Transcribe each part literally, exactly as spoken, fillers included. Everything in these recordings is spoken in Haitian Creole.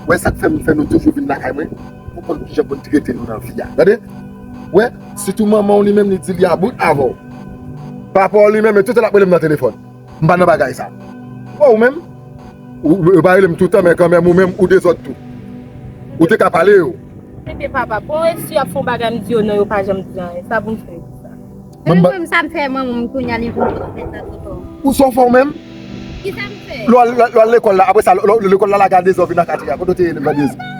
Wè sa k fè m fè nou toujou vin lakay mwen. Pou konn kijan pou n trete nou nan vi a. Gade. Wè, sitou manman w li menm li di li about avè w. Papa w li menm, e tout tan l ap rele m nan telefòn. M pa nan bagay sa. Bon, ou menm, ou, ou pa rele m tout tan, men kanmenm ou menm, ou dezòd tou. Ou te ka pale yo. Ebyen, papa, bon, e si y ap fè yon bagay, m di yo non, yo pa janm di anyen. Sa pou m fè pou sa? Epi mwen, sa m fè manman m kounye a, li vin pran mèt nan tonton. Ou sa w fè w menm? Ki sa m fè? Lè w al, lè w al lekòl la, apre sa, lè, lè, lekòl la lage a dezòd vin nan katye a, kote w te ye vandredi?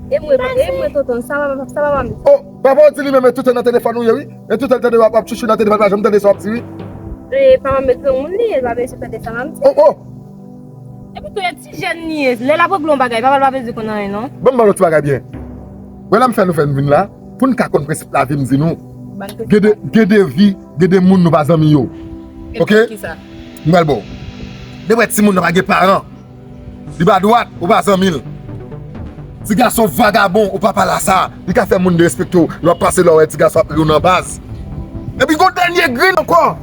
E mwen, e mwen, tonton, sa papa, sa papa m. Oh, papa w di li menm, e tout tan nan telefòn ou ye, wi. E tout tan l tande w ap, w ap chouchou nan telefòn, pa janm tande sa w ap di, wi. E papa m e granmoun li ye, l pa bezwen tande sa m ap di. Oh, oh! Epi tou, e ti jèn li ye. Lè l ap regle yon bagay, papa l pa bezwen konn anyen, non. Ban m ba w yon ti bagay byen. Wè la m fè nou fè n vin la, pou n ka konn prensip lavi, m di nou. Gen de, gen de vi, gen de moun nou pa zanmi yo. Oke? M pral ba w. Depi w wè timoun nan pa gen paran, li pa dwat, ou pa zanmi l. Ti gason vagabon, ou pa pale a sa. Li ka fè moun derespekte w. Lè w ap pase, lè w wè ti gason ap ri w nan baz. Epi gon dènye grenn ankò.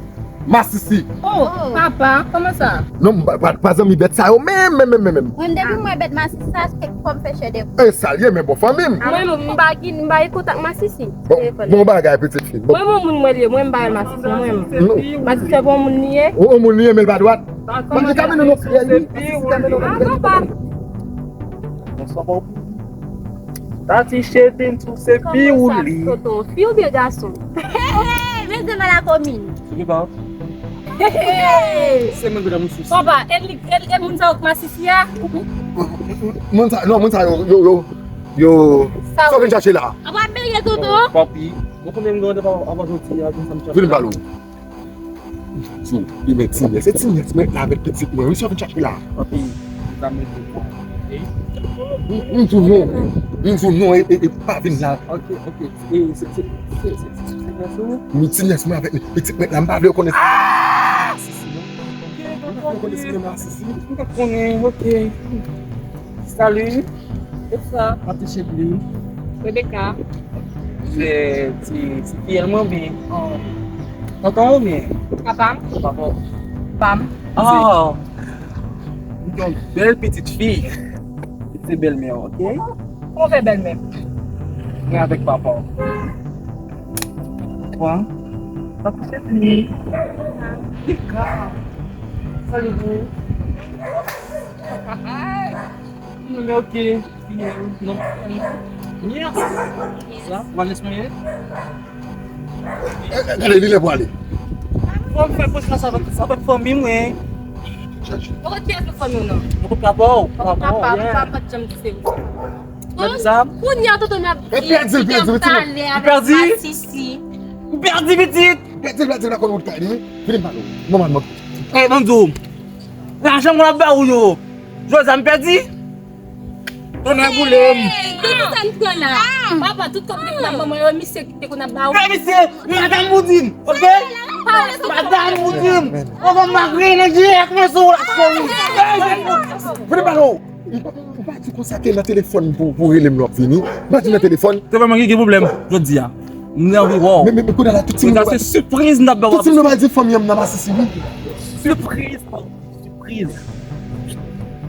Masisi. Oh, papa, kòman sa? Non, m pa, pa, pa zanmi bèt sa yo menm, menm, menm, menm, menm. Mwen, depi m wè bèt masisi sa, se kèk fwa m fè chè dèkou. E sa l ye, men bon fanmi m. Mwen, m pa gen, m pa gen kontak masisi. Bon, bon bagay, pitit fi. Bon. Mwen, bon moun mwen li ye, mwen, m pa wè masisi, mwen. Non. Masisi se bon moun li ye? Bon moun li ye, men l pa dwat. Mwen, li ka mennen nou nan kriye, wi. Masisi ka mennen nou nan kriye. Ah, papa. Bonsoir, papa. Tati Chedin tou se fi ou li? Kòman sa, tonton? Fi oubyen gason? Hey, hey, hey, mezanmi, la komin. Se ki pa? Hey, hey, hey. Se mwen ki nan sou. Papa, e li, e, e moun sa yo k masisi a? Moun sa, non, moun sa yo, yo, yo, yo. Sa w vin chache la? Apa byen, tonton? Papi, mwen konnen m gen randevou avè w jodi a, sa m chache. Vin pale w. Di w, li men ti nyès. Se ti nyès mwen la avèk pitit mwen. Wi, sa w vin chache la. Papi, sa mwen di w. M, m di w non. M di w non, e, e, e pa vin la. Ok, ok. E, se, se, se, se, se, se, se, se, se. Li ti nyès mwen avèk pitit mwen la, m pa vle yo konnen. Ah! Sisi, non. M pa vle yo konnen si se masisi. M pa konnen, ok. Salut. Bonsoir. Patricia Blue. Rebecca. Se, se, se fiyèl mwen byen. Oh. Tonton ou byen? Papa m. Papa w. Papa m. Oh. M gen yon bèl pitit fi. Se bèlmè w, ok? Kòman w fè bèlmè m? Mwen avèk papa w. Bon. Patricia Blue. Rebecca. Salut, boo. Non, men ok. Non. Mia. Sa, w al esplore? Eh, eh, gade, li lè pou ale. Fò m fè konfyans avèk, avèk fanmi mwen. Poko kiyès nan fanmi w nan? Poko papa w, papa w, papa, yeah. Papa pa t janm di se ou. Gade sa. Kounye a, tonton, m ap di, pèdi l, pèdi l, pèdi l. Talè avèk masisi. M pèdi, pitit. Pèdi l, pèdi l, la konn wout kay li, wi. Vini m pale w. Manman l manke. Eh, ban m di w. Lajan mwen ap ba ou yo. Jodi a m pèdi. Tonnè boule m. Hey, tout sa n pran la. Papa, tout kòb te konn ap ban mwen yo, misye ki te konn ap ba ou. Hey, misye, madanm Boudin, ok? Madanm Boudin. On va magre nan jiyè ak mwen sou la cheri. Vini pale w. Ou pa, ou pa di konsa ke nan telefòn pou, pou rele m lè w ap vini. Ou pa di nan telefòn. Se vrèman ki gen pwoblèm jodi a. M anvi wè w. Men, men, men kounye a la, tout timoun yo pral, se sipriz n ap ba w. Tout timoun yo pral di fanmi an m nan masisi, wi. Sipriz.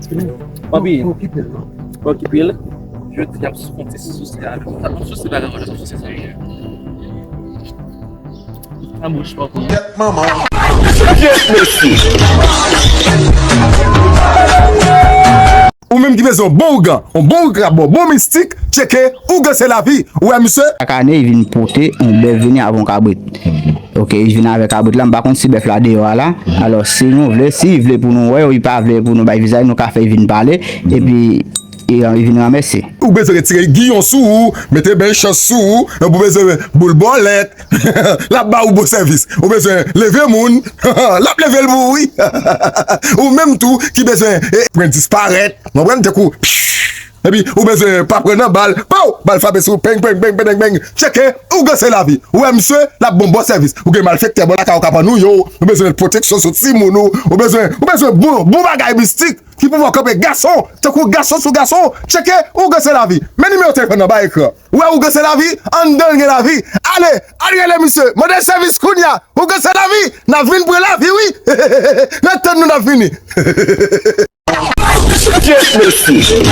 Sipriz. Papi, okipe l, non. Okipe l. Jodi a m sou konte sou sosye a. Sa konn sou se bagay konn sou se sa. Nan bouch papi. Tèt manman w. Pyès mesye. Ou menm ki bezwen yon bon ougan, yon bon krab, yon bon mistik, tcheke Ougan se lavi. Ou wè misye? Chak ane, li vin pote yon bèf vini avè yon kabrit. Ok, li vin avè kabrit la, m pa konn si bèf la deyò a la. Alò, si nou vle, si li vle pou nou wè, ou li pa vle pou nou bay vizaj, nou ka fè li vin pale, epi, e, li vin ranmèsi. Ou bezwen retire giyon sou ou, mete bèy chans sou ou, epi ou bezwen boul bòlèt, l ap ba ou bon sèvis. Ou bezwen leve moun, l ap leve l pou ou, wi. Ou menm tou ki bezwen, e, pran disparèt, w konprann, tankou, epi ou bezwen pa pran nan bal, pow! Bal frape sou ou, peng, peng, peng, peng, peng. Tcheke, Ougan se lavi. Ou wè misye, l ap ba w bon sèvis. Ou gen malfektè bò lakay ou k ap annuiye w. Ou bezwen pwoteksyon sou timoun ou. Ou bezwen, ou bezwen bon, bon bagay mistik ki pou fè w kanpe gason, tankou gason sou gason. Tcheke, Ougan se lavi. Men nimewo telefòn nan ba ekran. Ou wè Ougan se lavi, anndan l gen lavi. Ale, al rele misye. Mande sèvis kounye a. Ougan se lavi, n ap vin pran lavi, wi. N ap tann nou, n ap vini. Yes, mesye.